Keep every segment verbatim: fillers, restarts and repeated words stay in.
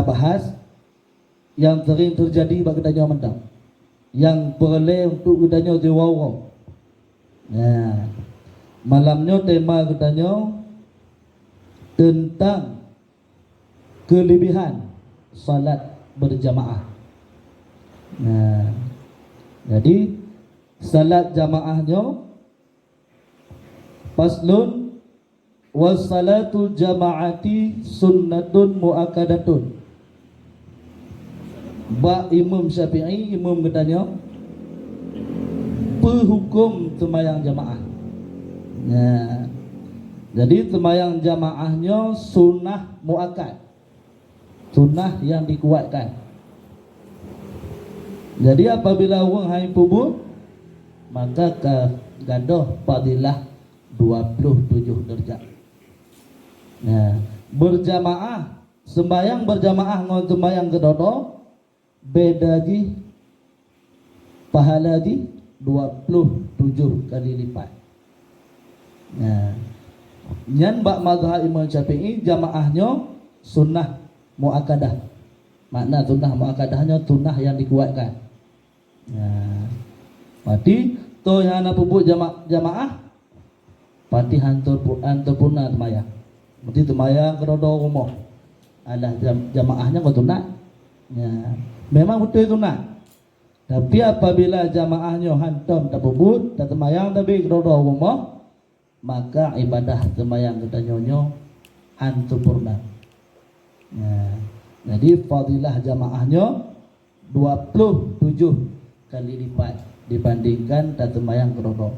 bahas nyang sering teujadi bak geutanyoe mantong, nyang peureulée untuk geutanyoe jiwoe-woe. Nah, malam nyoe tema geutanyoe teuntang keulebihan salat beurjamaah. Nah, jadi salat jamaah nyoe, faslun, "Wassalatul jama'ati sunnatun muakkadatun." Bak Imam Syafi'i, imam geutanyoe, peuhuköm seumayang jamaah. Nah, jadi seumayang jamaah nyoe sunnah muakkad, sunnah nyang dikuatkan. Jadi apabila ureuëng hai peubuet, maka ka gadôh fadilah dua puluh tujoh deurajat. Nah, beurjamaah, seumbahyang beurjamaah ngon seumbahyang keudroe-droe, beda jih pahala jih dua puluh tujoh kali lipat. Nah, nyan bak mazhab Imam Syafi'i jamaah nyoe sunnah muakkadah. Makna sunnah muakkadah nyoe sunnah nyang dikuatkan. Nah, berarti toh nyang hana peubuet jama-, jamaah, berarti hantom pu-, hantom puna seumayang. Berarti seumayang keudroe-droe rumoh. Alah jam-, jamaah nyan kon sunat. Ya, memang beutôi sunat. Tapi apabila jamaah nyoe hantom tapeubuet, taseumayang tapi keudroe-droe rumoh, maka ibadah seumayang geutanyoe nyoe han sempurna. Nah, jadi fadilah jamaah nyoe dua puluh tujoh kali lipat dibandingkan taseumayang keudroe-droe.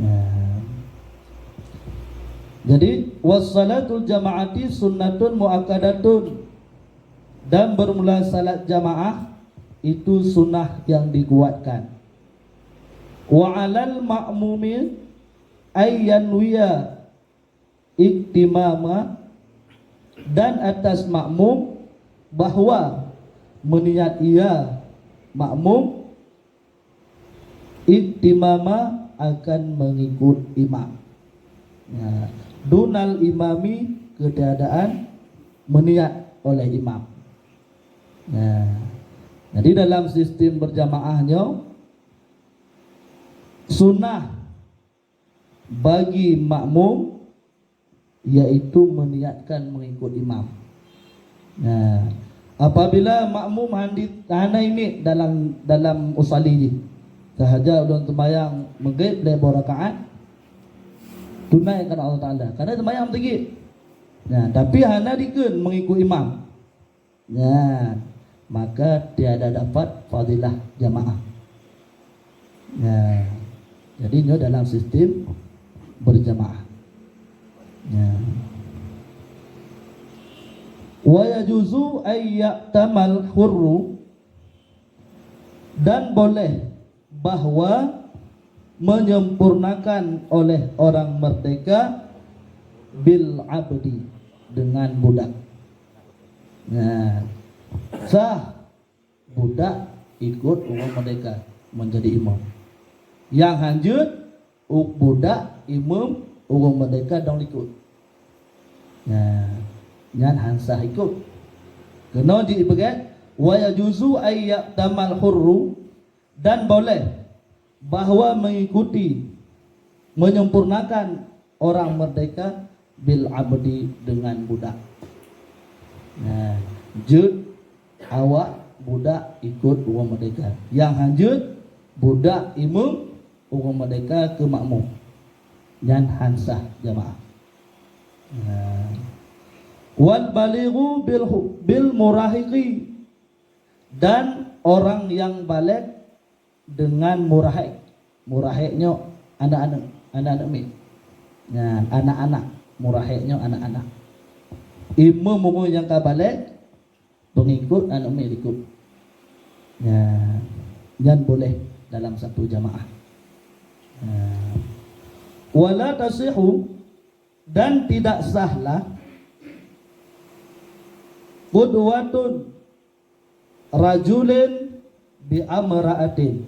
Nah, jadi, "Wassalatul jama'ati sunnatun muakkadatun," dan bermula salat jamaah itu sunnah yang dikuatkan. "Wa 'alal ma'mumi ay yanwiya iktimama," dan atas makmum bahwa meuniat ia, makmum, iktimama, akan mengikut imam. Ya, dunal imami, ketiadaan meuniat oleh imam. Ya. Jadi dalam sistem berjamaah nyoe, sunnah bagi makmum, yaitu meuniatkan mengikut imam. Nah, apabila makmum handi-, hana imiet dalam, dalam usalli jih, sahaja ulôn seumayang Maghrib lhèe boh rakaat, tunaikan Allah Taala, karena seumayang meuteugét. Nah, tapi hana dikeuen mengikut imam. Nyan, maka tiada dapat fadilah jamaah. Nah, jadi nyoe dalam sistem berjamaah. Nah. "Wa yajuzu ay ya'tamal hurru," dan boleh bahwa menyempurnakan oleh orang merdeka, "bil abdi," dengan budak. Nah, sah budak ikut ureuëng merdeka menjadi imam. Nyang hanjeuet, u-, budak, imam, ureuëng merdeka dong likot. Nah, nyan han sah ikot. Keunoe jipeugah, "Wa yajuzu ay ya'tamal hurru," dan boleh bahwa mengikuti, menyempurnakan orang merdeka, "bil abdi," dengan budak. Nah, jeuet awak budak ikot ureuëng merdeka. Nyang han jeuet, budak imam, ureuëng merdeka keu makmum. Nyan han sah jamaah. Nah. "Wal balighu bil hu-, bil murahiqi," dan orang yang baligh dengan murahiq. Murahiq nyoe aneuk-aneuk, aneuk-aneuk miet. Nyan, anak-anak. Murahiq nyoe anak-anak. Imum ureuëng nyang ka baligh, peungikot aneuk miet likot. Nyan, nyan boleh dalam satu jamaah. Nyan. "Wala tasihhu," dan tidak sahlah, "qudwatun rajulin bi amra'atin,"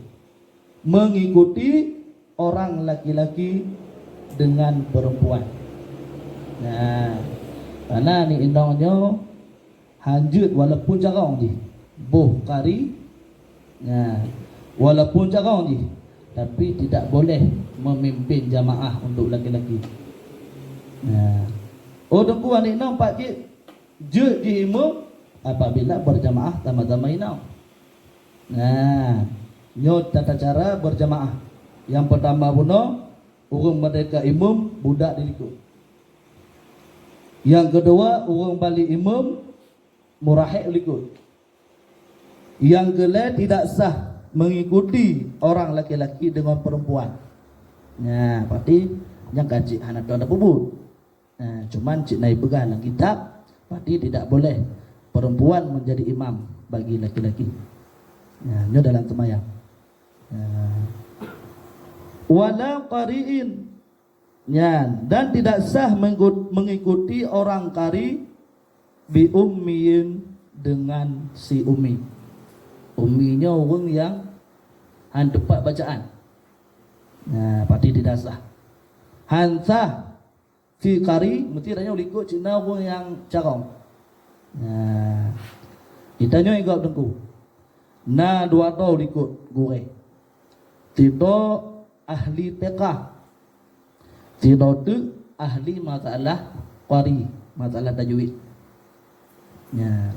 mengikuti orang laki-laki dengan perempuan. Nah, karena ni inong nyoe Han jeuet walaupun carông jih. Boh kari, ya, walaupun carông jih, tapi tidak boleh memimpin jamaah untuk laki-laki. Ya. Oh, Teungku, aneuk inong pat jeuet, jeuet jih imum apabila berjamaah sama-sama inong. Nah, nyoe tata cara berjamaah. Nyang pertama bunoe, ureuëng merdeka imum budak di likot. Nyang kedua, ureuëng balik imum murahek likot. Nyang keulhèe, tidak sah mengikuti orang laki-laki dengan perempuan. Nah, berarti nyang ka cit hana tuan tapeubuet. Nah, cuman cit na ipeugah lam kitab, berarti tidak boleh perempuan menjadi imam bagi laki-laki. Nah, nyoe dalam seumayang. Nah. Wala qari'in. Nyan, dan tidak sah mengikut-, mengikuti orang qari bi ummiyin, dengan si ummi. Ummi nyoe ureuëng nyang han tepat bacaan. Nah, berarti tidak sah. Han sah fi qari, meusti tanyoe likot cit na ureuëng nyang carông. Nah, geutanyoe inggop Teungku. Na dua droe likot gurèe. Sidroe ahli fiqah. Sidroe teuk ahli masalah qari, masalah tajwid. Nya.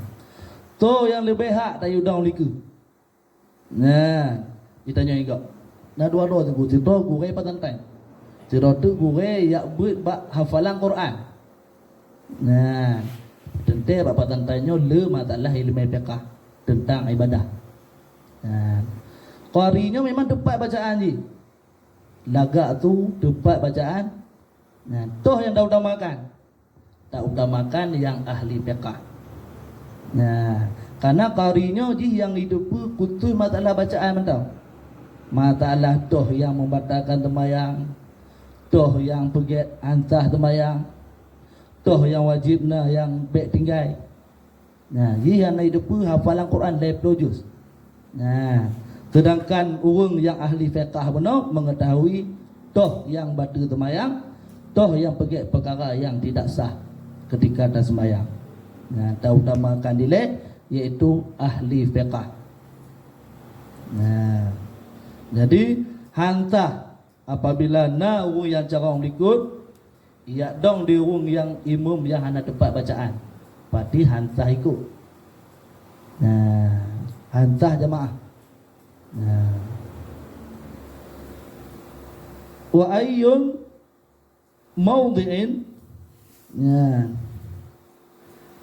Soe nyang leubeh hak tayue dong likot? Nah, geutanyoe inggop. Na dua droe Teungku, sidroe gurèe pesantren. Sidroe teuk gurèe nyang beuet bak hafalan Quran. Nah, teuntèe bak pesantren nyoe le masalah ileumèe fiqah teuntang ibadah. Nah, qari nyoe memang tepat bacaan jih. Lagak tu tepat bacaan. Nah, toh nyang tautamakan. Tautamakan nyang ahli fiqah. Nah, karena qari nyoe jih nyang jiteupeue khusus masalah bacaan mantong. Masalah toh nyang membatalkan seumayang, toh nyang peugèt han sah seumayang, toh nyang wajéb na nyang bèk tinggai. Nah, jih hana jiteupeue hafalan Quran lhèe ploh juz. Nah, sedangkan ureuëng nyang ahli fiqah bunoe mengetahui toh nyang bateue seumayang, toh nyang peugèt peukara nyang tidak sah ketika taseumayang. Nah, tautamakan dilèe, yaitu ahli fiqah. Nah, jadi han sah apabila na ureuëng nyang carông likot, jak dong di ureuëng nyang imum nyang hana tepat bacaan, berarti han sah ikot. Nah, han sah jamaah. Nah. Wa ayyun maudhi'in, ya.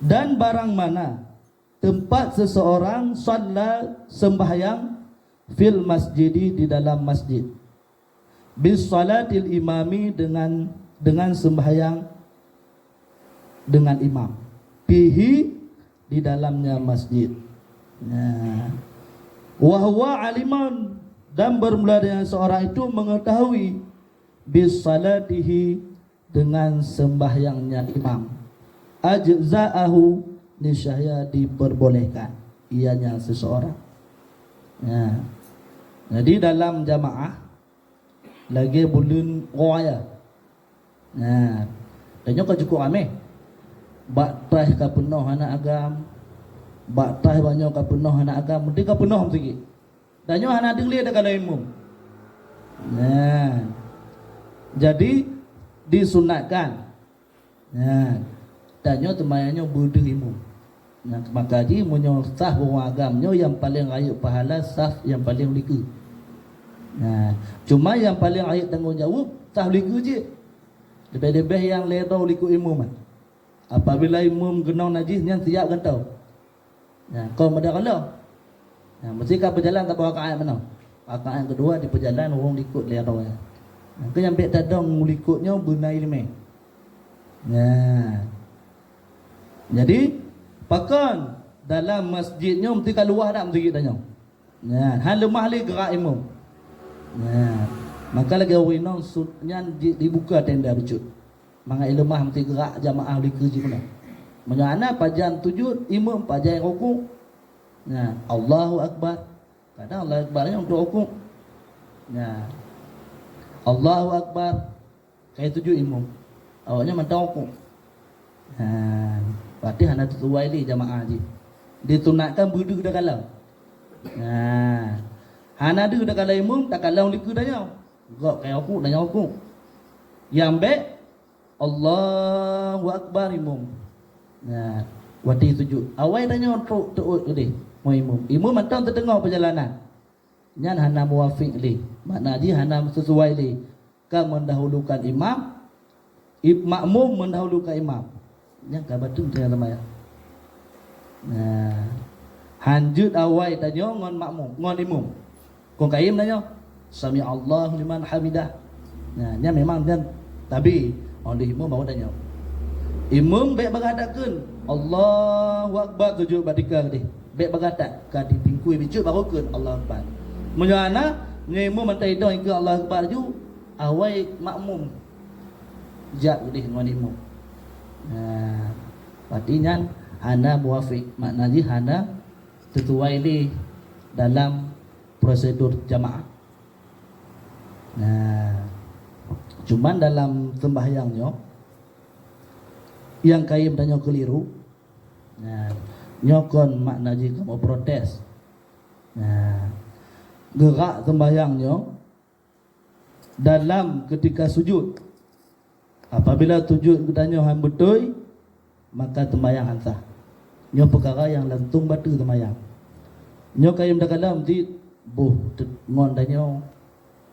Dan barang mana tempat seseorang shalla, sembahyang, fil masjidi, di dalam masjid, bis shalatil imami, dengan, dengan sembahyang dengan imam, fihi, di dalamnya masjid. Nah, wa huwa aliman, dan bermula dengan seorang itu mengetahui, bis shalatihi, dengan sembahyangnya imam, ajza'ahu, niscaya diperbolehkan ianya seseorang. Ya. Jadi dalam jamaah lagèe buleuen raya. Nah, tanyoe ka cukup ramè. Bak traih ka peunoh aneuk agam, bak traih banyoe ka peunoh aneuk agam, meuti ka peunoh meusigit. Tanyoe hana deungoe takalon imum. Nah, jadi disunatkan. Nah, tanyoe seumayang nyoe beudeuh imum. Nah, maka jih meunyoe saf ureueng agam nyoe nyang paleng rayeuk pahala saf nyang paleng likot. Nah, cuma nyang paleng rayeuk tanggong jaweueb saf likot cit. Leubeh-leubeh nyang lhèe droe likot imum. Apabila imum keunong najis nyan siap gantoe. Nah, kon meudeh raloh. Nah, meusti ka peujalan saboh rakaat meunoe. Rakaat keudua dipeujalan ureueng likot lhèe droe. Nah, keu nyang bèk tadong likot nyoe beuna ileumèe. Nah. Jadi, pakon dalam masjid nyoe meusti ka luwah dak meusigit tanyoe. Nah, han leumah lé geurak imum. Nah, maka lagèe ureueng inong sut nyan di, dibuka tenda bacut. Mangat ileumah meusti geurak jamaah likot jih meunan. Meunyoe hana pajan sujud, imum pajan rukuk. Nah, Allahu Akbar. Kadang Allahu Akbar nyan untuk rukuk. Nah, Allahu Akbar. Ka sujud imum. Awaknyan mantong rukuk. Ha. Berarti hana teusuai lé jamaah jih. Disunatkan beudeuh takalon. Nah, hana deuh takalon imum, takalon likeu tanyoe. Gob ka rukuk, tanyoe rukuk. Nyang bék, Allahu Akbar imum. Nah, watèe sujud. Awai tanyoe trok teuôt keudeh ngon imum. Imum mantong teuteungoh peurjalanan. Nyan hana muwafiq lé. Makna jih hana sisuai lé. Ka meundahulukan imam, i-, makmum meundahulukan imam. Nyan ka bateue teuh seumayang. Nah, hanjeuet awai tanyoe ngon makmum, ngon imum. Kon kayém tanyoe, "Sami'allahu liman hamidah." Nah, nyan memang nyan tabi, óh lheueh imum baru tanyoe. Imum bék bagaih that kheun, "Allahu Akbar," sujud bak tika keudeh. Bék bagaih that, ka dipingkui bacut baru kheun, "Allahu Akbar." Meunyoe hana, meunyoe imum mantong idong ikheun, "Allahu Akbar," ju, awai makmum jak keudeh ngon imum. Nah, berarti nyan hana muwafiq, makna jih hana teusuai lé dalam prosedur jamaah. Nah, cuman dalam sembahyang nyoe, nyang kayém tanyoe keliru. Nah, nyoe kon makna jih kamoe protes. Nah, geurak sembahyang nyoe dalam keutika sujud. Apabila sujud geutanyoe han beutôi, maka teumayang han sah. Nyoe peukara nyang langsong bateue teumayang. Nyoe kayém takalon cit boh te-, ngon tanyoe,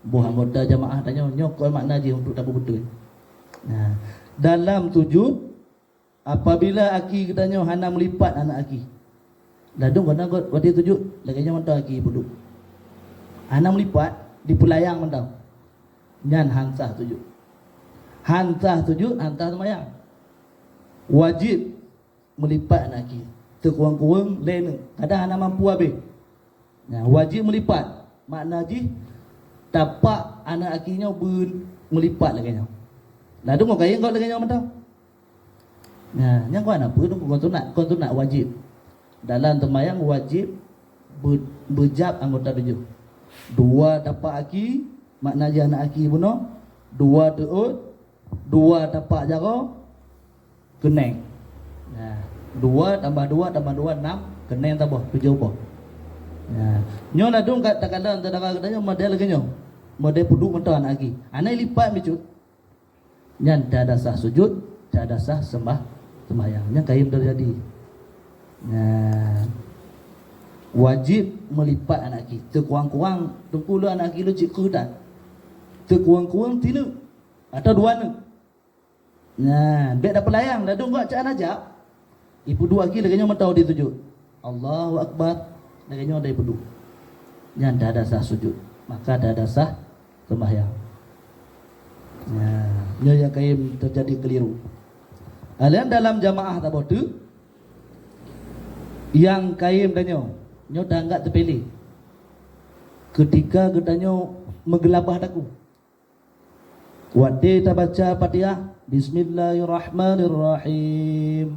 boh anggota jamaah tanyoe, nyoe kon makna jih untuk tapeubeutôi. Nah, dalam sujud, apabila aki geutanyoe hana meulipat aneuk aki, ladôm geutanyoe watèe sujud, lagèe nyoe mantong aki peuduek. Hana meulipat, dipeulayang mantong. Nyan han sah sujud. Han sah sujud, han sah seumayang. Wajéb meulipat aneuk aki. Teukureueng-kureueng lhèe neuk. Kadang hana mampu habéh. Nah, wajéb meulipat. Makna jih, tapak aneuk aki nyoe beu-, meulipat lagèe nyoe. Ladôm ngon kayém gob lagèe nyoe mantong. Nah, nyan kon hana peue, kon sunat, kon sunat, wajéb. Dalam teumayang wajéb beu-, beujab anggota tujoh. Dua tapak aki, makna jih aneuk aki bunoe, dua teuôt, dua tapak jaroe, keuneng. Nah, dua tambah dua tambah dua, nam, keuneng saboh, tujoh boh. Nah, nyoe ladôm ka takalon syedara geutanyoe model lagèe nyoe. Model peuduek mantong aneuk aki. Hana lipat bacut. Nyan tiada sah sujud, tiada sah seumbah-, seumbahyang. Nyan kayém teujadi. Nah, wajéb meulipat aneuk aki. Teukureueng-kureueng, teungku lôn aneuk aki lôn cit kreueh that. Teukureueng-kureueng sineuk atau dua neuk. Nah, bèk tapeulayang, ladôm gob cit hana jak. Ipeuduek aki lagèe nyoe mantong di sujud. Allahu Akbar. Lagèe nyoe dipeuduek. Nyan tiada sah sujud. Maka tiada sah seumbahyang. Nah, nyoe nyang kayém teujadi keliru. Alèh dalam jamaah saboh teuk, nyang kayém tanyoe, nyoe taanggab teupilih. Keutika geutanyoe meugeulabah takue. Watèe tabaca Fatihah, "Bismillahirrahmanirrahim.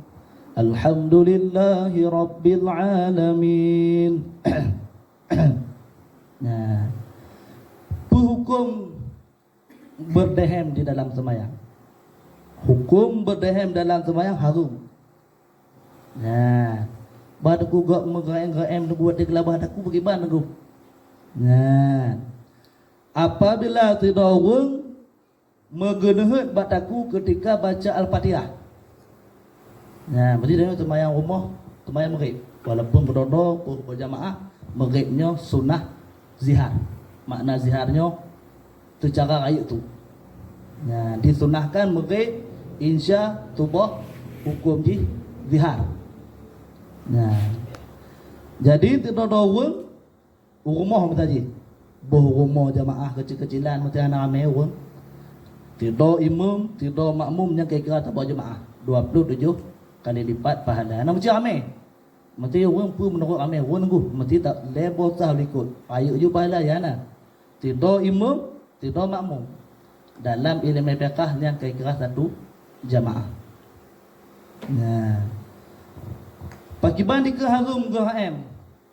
Alhamdulillahirabbil alamin." Nah, peue hukôm beurdeuhem di dalam seumayang? Hukôm beurdeuhem dalam seumayang harôm. Nah, bah teungku gob meugeureuem-geureuem teungku watèe geulabah takue, beugiban teungku? Nah, apabila sidroe ureueng meugeuneuheuet bak takue keutika baca Al-Fatihah. Nah, berarti tanyoe seumayang rumoh, seumayang Maghrib. Walaupun beudôh-dôh, peu-, beujamaah, Maghrib nyoe sunah zihar. Makna zihar nyoe teucara rayeuk tu. Nah, disunahkan Maghrib, Isya, Suboh, hukôm jih zihar. Nah, jadi sidroe-droe ureueng u rumoh meusaji. Boh rumoh jamaah keucil-keucilan meusti hana ramé ureueng. Sidroe imum, sidroe makmum nyang kira-kira saboh jamaah, dua ploh tujoh kali lipat pahala. Hana meusti ramé. Meusti ureueng peue meunurot ramé, ureueng nunggu, meusti ta-, lhèe boh sah likot. Rayeuk ju pahala, ya na. Sidroe imum, sidroe makmum. Dalam ileumèe fiqah nyan kira-kira satu jamaah. Nah. Pakiban dikeue harôm geuh H M,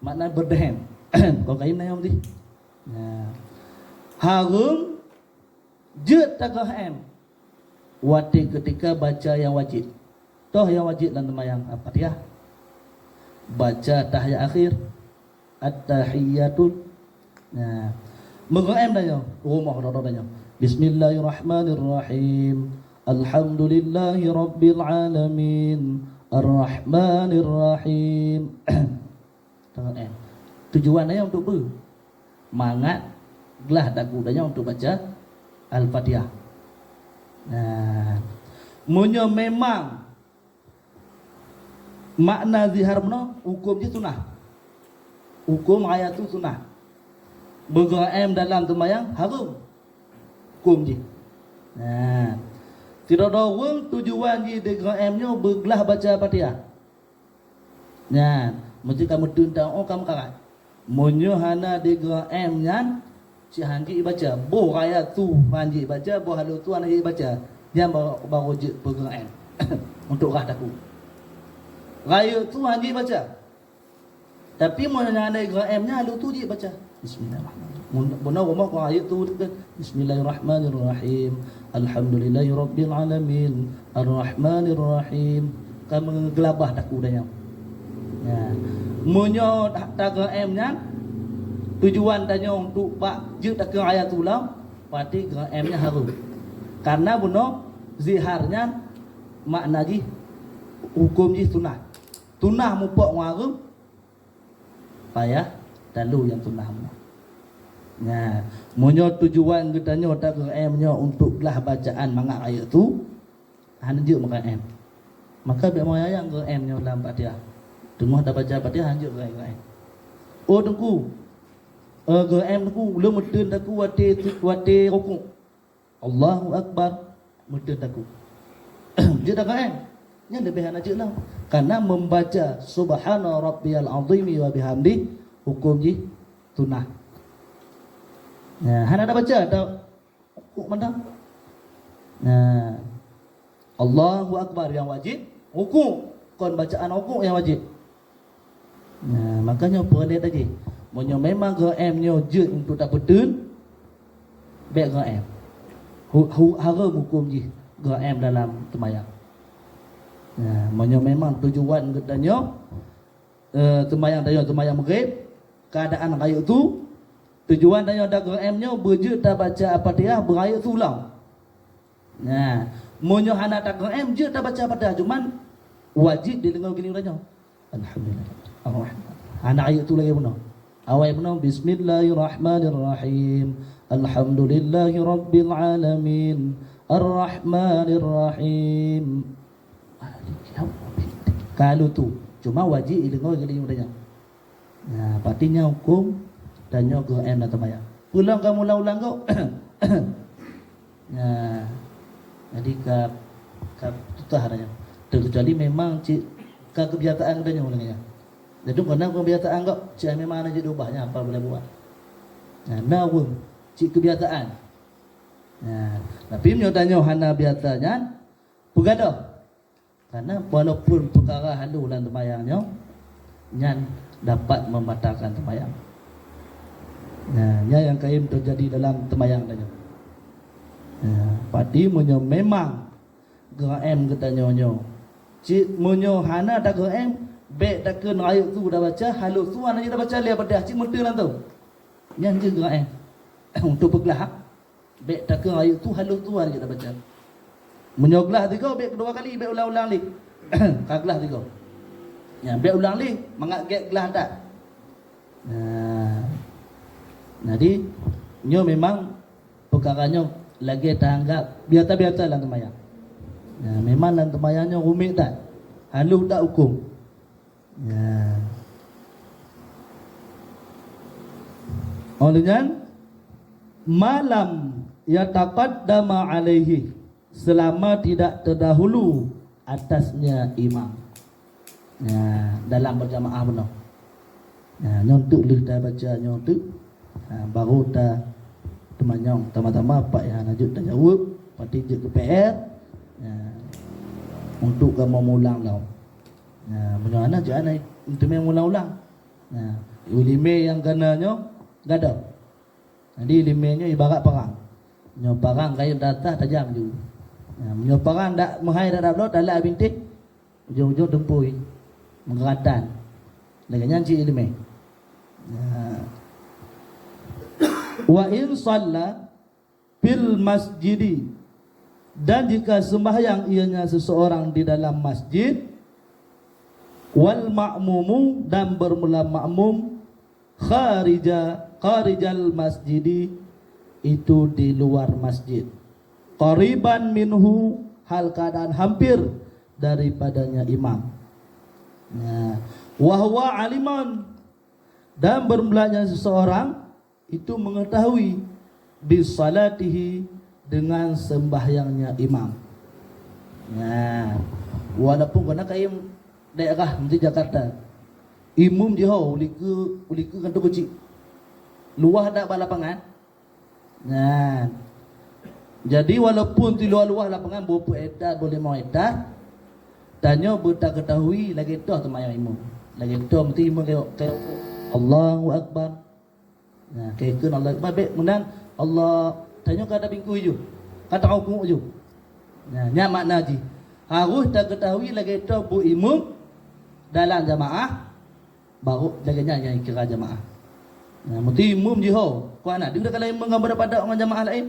makna beurdeuhem. Kon kayém na nyang dih. Nah. Harôm jeuet tageuh H M watèe keutika baca nyang wajéb. Toh nyang wajéb lam seumayang Al-Fatihah. Baca tahiyat akhir, at-tahiyyatul. Nah, meugeuém tanyoe, rumoh droe-droe tanyoe. Bismillahirrahmanirrahim. Alhamdulillahirabbil alamin. Arrahmanirrahim. Teungoh, eh. Tujuan tanyoe untuk peue? Mangat glah takue tanyoe untuk baca Al-Fatihah. Nah, meunyoe memang makna zihar meunoe, huköm jih sunah. Huköm raya tu sunah. Beugeuém dalam seumayang hareuem. Huköm jih. Nah, sidroe-droe ureuëng tujuan jih digeuém nyoe beuglah baca Fatihah. Nyan, meuseuti ka meuteun taát, oh, ka meukarat. Meunyoe hana digeuém nyan, cit hanjeuet baca. Boh raya tu hanjeuet baca, boh haleue tu hanjeuet baca. Nyan ba-, barô jeuet peugeuém untuk rhah takue. Raya tu hanjeuet baca. Tapi meunyoe hana digeuém nyan, haleue tu jeuet baca. Bismillahirrahmanirrahim. Mun, bunoe rumoh keu ayat tu, Bismillahirrahmanirrahim. Alhamdulillahirabbil alamin. Arrahmanirrahim. Ka meugeulabah takue tanyoe. Ya. Meunyoe ta-, tageuém nyan, tujuan tanyoe untuk bak jeuet takue ayat tu lam, pati geuém nyan hareuem. Karena bunoe zihar nyan makna jih, huköm jih sunah. Sunah mupok ngon hareuem, payah talu nyang sunah meunan. Nah, meunyoe tujuan geutanyoe tageuém nyoe untuk glah bacaan mangat ayat tu, hana jeuet meugeuém. Maka bék meuyang geuém nyoe lam Fatihah. Teungoh tabaca Fatihah, hana jeuet geuém-geuém. Oh, Teungku, eh, geuém Teungku, lôn meuteun takue watée, watée rukuk. Allahu Akbar, meuteun takue. Jeuet tageuém. Nyan leubeh hana jeuet lom. Karena membaca Subhana Rabbiyal Azimi wa bihamdih, huköm jih sunah. Ya, hana tabaca, ta-, rukuk mantong. Nah, Allahu Akbar nyang wajéb, rukuk. Kon bacaan rukuk nyang wajéb. Nah, makanya peureulée tajih. Meunyoe memang geuém nyoe jeuet untuk tapeuteun, bék geuém. Hu-, hu-, hareuem huköm jih geuém dalam teumayang. Nah, meunyoe memang tujuan geutanyoe, eh, teumayang tanyoe teumayang Maghrib, keuadaan rayeuk tu, tujuan tanyoe tageuém nyoe beujeuet tabaca Al-Fatihah beurayeuk tu lom. Nah, meunyoe hana tageuém, jeuet tabaca Fatihah, cuman wajéb dideungoe geulinyueng tanyoe. Alhamdulillah. Ar-Rahman. Hana ayat tu lagée bunoe. Awai bunoe, Bismillahirrahmanirrahim. Alhamdulillahirabbil alamin. Arrahmanirrahim. Maliki yaumiddin. Ka lheueh tu, cuma wajéb ideungoe geulinyueng tanyoe. Nah, pati nyan huköm tanyoe geuém lam teumayang. Peulom kamoe ulang-ulang gob. Nah, jadi ka, ka tutah dah nyan. Terkecuali memang cit ka kebiasaan geutanyoe lagée nyan. Jadi kon na kebiasaan gob, cit memang hana jeuet diubah, nyan apa boleh buat. Nah, na ureuëng cit kebiasaan. Nah, tapi meunyoe tanyoe hana biasa nyan, peugadôh. Karena walaupun peukara haleue lam teumayang nyoe, nyan dapat membatalkan teumayang. Nah, nyan nyang kayém teujadi dalam teumayang tanyoe. Nah, pati meunyoe memang geuém geutanyoe nyoe, cit meunyoe hana tageuém, bék takheun rayeuk tu tabaca, haleue tu hana jeuet tabaca lé Fatihah, cit meuteun lam tu. Nyan jeuet geuém untuk peuglah. Bék takheun rayeuk tu haleue tu hana jeuet tabaca. Meunyoe glah sigoe, bék keudua kali, bék ulang-ulang lé. Ka glah sigoe. Nyan, bék ulang lé, mangat gét glah that. Nah, jadi, nyoe memang peukara nyoe lagée taanggab biasa-biasa lam teumayang. Nah, memang lam teumayang nyoe rumit that. Haleue that huköm. Ya. Oleh nyan, ma lam yataqaddama alaihi, selama tidak terdahulu atasnya imam. Ya, dalam berjamaah bunoe. Ya, nyoe teuk lheueh tabaca nyoe teuk. Ha, baru ta teumanyong sama-sama pat nyang hana jeuet tajaweueb, pati jeuet keu P R. Ya, untuk kamoe mulang lom. Nah, meunyoe hana, jeuet hana teumé ulang-ulang. Nah, limé nyang kana nyoe gadôh. Jadi, limé nyoe ibarat parang. Nyoe parang kayém teuatah tajam ju. Nah, meunyoe parang dak meuhai dak bloe, talak bintéh, Ujong-ujong teumpui, meugeuratan. Lagèe nyan cit ileumèe. Nah. Wa in shalla fil masjidi, dan jika sembahyang ianya seseorang di dalam masjid, wal ma'mumu, dan bermula makmum, kharija, kharijal masjidi, itu di luar masjid, qariban minhu, hal keadaan hampir daripadanya imam. Nah, wa huwa aliman, dan bermulanya seseorang itu mengetahui bisalatihi, dengan sembahyangnya imam. Nah, walaupun keunan kayém daerah meusti Jakarta, imum jiho u likeu, u likeu kantô keuchik, luwah that bak lapangan. Nah, jadi walaupun di luwah-luwah lapangan, dua ploh hektar, dua ploh limong hektar, tanyoe beutakeutahui lagèe toh teumayang imum. Lagèe toh meusti imum keu, keu Allahu Akbar. Nah, keu kheun Allahu Akbar, bèk meunan Allah, tanyoe ka tabingkui ju, ka tarukuk ju. Nah, nyan makna jih. Harôh takeutahui lagèe toh beuimum dalam jamaah, baru lagèe nyan nyang kira jamaah. Nah, meusti imum jiho, keu hana deuh takalon imum ngon pada-pada ngon jamaah laén.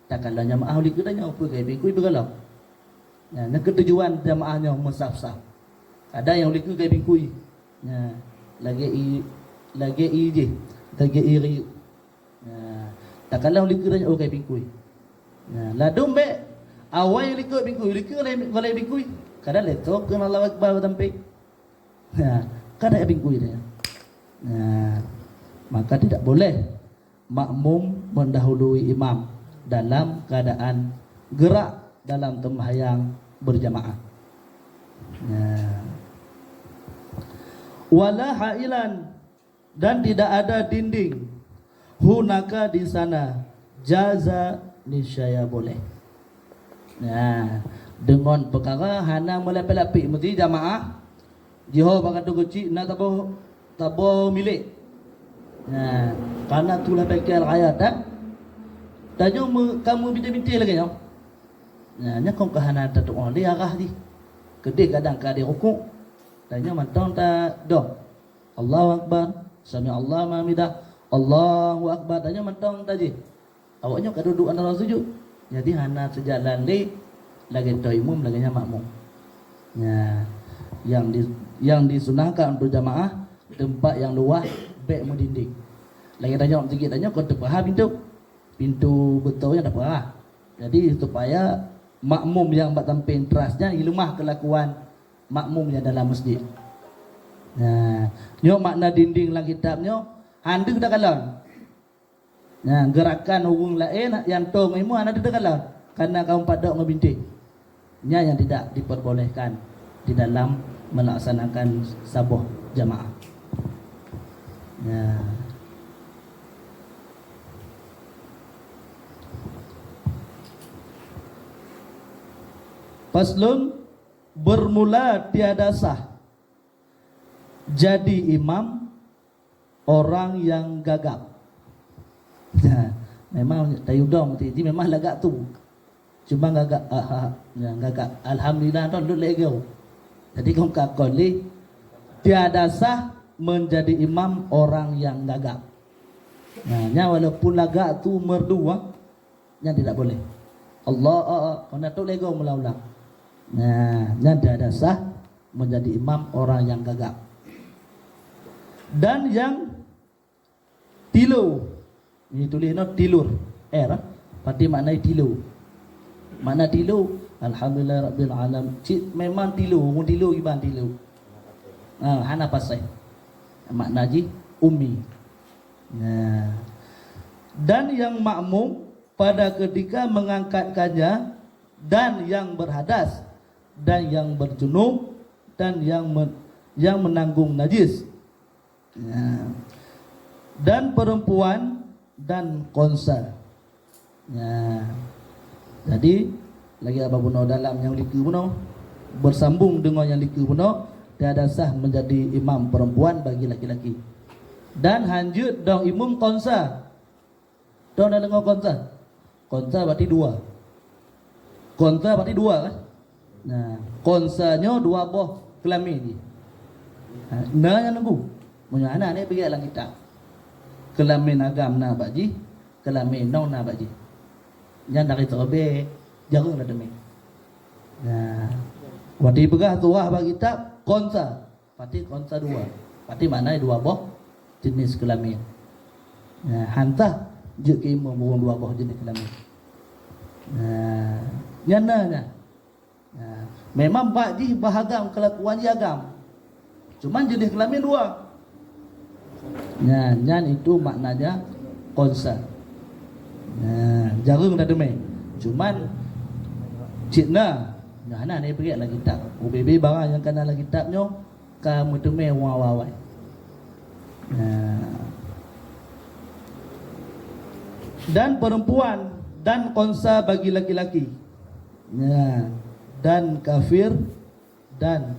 Takalon jamaah u likeu tanyoe, peue ka bingkui beugalak. Nah, nyan keutujuan jamaah nyoe meusaf-saf. Kadang nyang u likeu ka bingkui. Nah, lagèe i, lagèe i jih, lagèe i riyeuk. Nah, takalon u likeu tanyoe ka bingkui. Nah, ladôm bèk awai likot bingkui, likot lé, lé bingkui. Kadang lé toh kheun Allahu Akbar tampé. Nah, kadang bingkui dia. Nah, maka tidak boleh makmum mendahului imam dalam keadaan gerak dalam sembahyang berjamaah. Nah. Wala hailan, dan tidak ada dinding, hunaka, di sana, jaza, niscaya boleh. Nah, deungon peukara hana meulapék-lapék, meusti jamaah jiho bak kantô keuchik na saboh, saboh milék. Nah, kana tulah pike raya that, tanyoe meu-, ka meubintéh-bintéh lagèe nyoe. Nah, nyan kon ka hana tatu'oh lé arah jih. Keudéh kadang ka dirukuk, tanyoe mantong tadong. Allahu Akbar, sami Allahu liman hamidah, Allahu Akbar, tanyoe mantong tajih. Awaknyoe ka duduek antara sujud. Jadi hana seujalan lé lagèe toh imum, lagèe nyan makmum. Nya, nyang di, nyang disunahkan untuk jamaah, teumpat nyang luwah bèk meudinding. Lagèe tanyoe sikit, tanyoe kon teupaha pintoe. Pintoe beutôi nyan teupaha. Jadi supaya makmum nyang bak sampéng teras nyan jileumah keulakuan makmum nyang dalam masjid. Nah, nyoe makna dinding lam kitab nyoe, han deuh takalon. Nah, geurakan ureueng laén nyang toe ngon imum hana teukalon, kareuna ka meupadok ngon bintéh. Nyan nyang tidak diperbolehkan di dalam melaksanakan saboh jamaah. Nah. Faslun, bermula tiada sah jadi imam orang yang gagap. Nah, memang tayue dong ti, ti memang lagak tu. Cuma gagap, ah, ah, yang gagap. Alhamdulillah, tu lôn lé go. Jadi, kon ka kon lé, tiada sah menjadi imam orang yang gagap. Nah, nya walaupun lagak tu merdu, ah, nyan tidak boleh. Allah, ah, ah, kon tu lé go meulang-ulang. Nah, nyan tiada sah menjadi imam orang yang gagap. Dan yang tilo. Ini tuléh nyoe tilur. R, ah. Pati makna tilo. Makna tilo, alhamdulillah rabbil alam. Cit memang tilo, ureueng tilo kiban tilo. Ha, hana paséh. Makna jih ummi. Nah. Dan yang makmum pada ketika mengangkatkannya, dan yang berhadas, dan yang berjunub, dan yang men-, yang menanggung najis. Ya. Dan perempuan dan konsa. Ya. Jadi, lagèe abah bunoe dalam nyang likeu bunoe, bersambung dengan nyang likeu bunoe, tiada sah menjadi imam perempuan bagi laki-laki. Dan hanjeuet dong imum konsa. Dong na deungoe konsa? Konsa berarti dua. Konsa berarti dua, kan? Nah, khunsa nyoe dua boh keulamé jih. Ha, na nyang teungku. Meunyoe hana, nyan peugét lam kitab. Keulamé agam na bak jih, keulamé inong na bak jih. Nyan dari teureubiet, jareueng na teumé. Nah, watèe peugah tuwah bak kitab, khunsa. Pati khunsa dua. Pati makna dua boh jeunèh keulamé. Nah, hana jeuet keu imum ureueng dua boh jeunèh keulamé. Nah, nyan na nyan. Nah, memang bak jih bah agam, keulakuan jih agam. Cuman jeunèh keulamé dua. Nyan, nyan itu maknanya khunsa. Nah, jareueng na teumé. Cuman cit na, nah, na ni peugét lam kitab. Ubé-bé barang nyang ka na lam kitab nyoe ka meuteumé ureueng awai-awai. Nah. Dan perempuan dan khunsa bagi laki-laki. Nah, dan kafir dan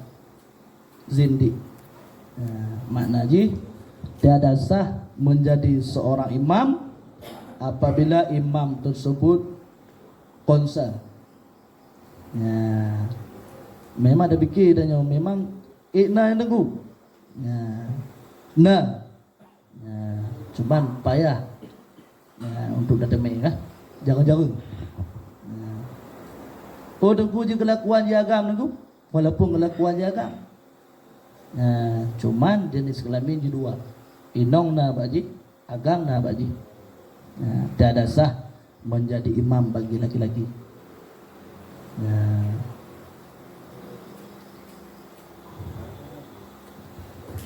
zindik. Nah, makna jih, tiada sah menjadi seorang imam apabila imam tersebut khunsa. Nah, memang ada fikir tanyoe, memang ék na nyang teungku. Nah, na. Nah, cuman payah, nah, untuk na teumé kah? Jareueng-jareueng. Nah. Oh, teungku jih keulakuan jih agam teungku. Walaupun keulakuan jih agam. Nah, cuman jeunèh keulamé jih dua. Inong na bak jih, agam na bak jih. Nah, tiada sah menjadi imam bagi laki-laki. Nah.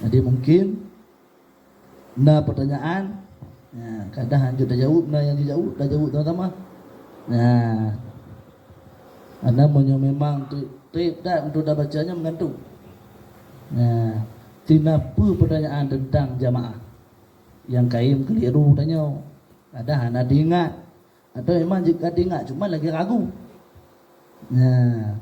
Jadi mungkin na pertanyaan, nah, kadang hanjeuet tajaweueb, na nyang jijaweueb, tajaweueb sama-sama. Nah. Karena meunyoe memang tu trép that untuk tabaca nyan meugantung. Nah, tina peue pertanyaan tentang jamaah nyang kayém keliru tanyoe. Kadang hana teuingat, atau memang jeuet ka teuingat, cuma lagi ragu. Nah,